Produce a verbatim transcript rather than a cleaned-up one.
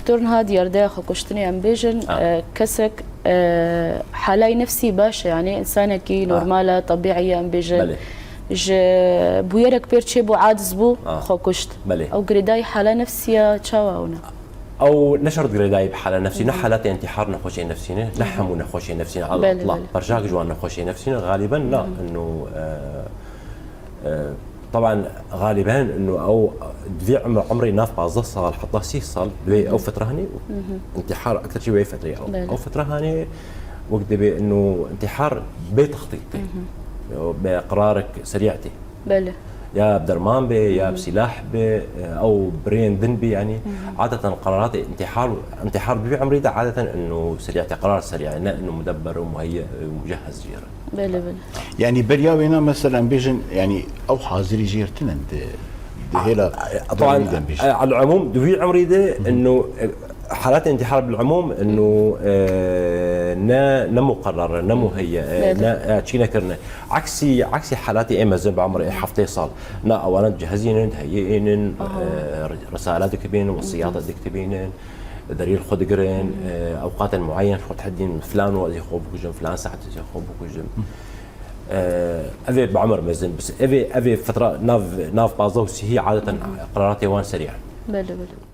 Doktor niha diyardeya xwekuştinê em bêjin, Ah. e, kesek, e, halay nefsî baş e, yani insanekî Ah. normal e, tebîî ye em bêjin. Belê. Ji bûyerek pêr çêbû, aciz bû, Ah. xwekuşt. Belê. Ew girêdayî hala nefsî ya çawa hûn e? Ew ne şert girêdayî bi hala nefsî, ne Hı hı. halatê intihar nexweşê nefsî ne, ne Hı hı. hemû nexweşê nefsî ne, ala Belê, itlaq. belê. Perçak ji wan nexweşê nefsî ne, galiben na, Hı hı. ino, e, e, teban galiben ino ew divê umr, umrê nav pazdeh sal heta sî sal, divê Hı hı. ew fetre hanê, Hı hı. intihar ekter çi wê fetrê ew. Belê. Ew fetre hanê, wek divê ino intihar bê textît tê. Hı hı. Bi qerarek serî tê. Belê. Ya bi derman be, ya Hı hı. bi sîlah be, e, ew birên din be, yanî Hı hı. adeten qeraratê intihar, intihar bi vî emrî de adeten ino serî tê, qerar serî, ne ino mudebber û muheyye û mucehhez jê re. Belê, belê. Yani beriya wêna mesela em bêjin, yani ew hazirî jê re tinin di, di hêla A, a, derûnî de em bêjin. E, al umûm, di vî emrî de Hı hı. ino, e, Halatê intihar bil umûm ino, e, ne, ne muqerrer, ne muheyye, e, Belê. ne, e, çî nekirine. Aksî, aksî halatê ê mezin bi umrê heftê sal. Na ewana dicihezînin, diheyînin, Aha. e, risale dikibînin, wesiyata dikibînin, derî li xwe digirin, e, ewqatên muayyen xwe dihedîn, filan wextê xwe bikujin, filan saetê xwe bikujin. E, ev ê bi umr mezin, bis ev ê, ev ê fitra nav, nav pazdeh û sî adeten qeraratê wan serî. Belê, belê.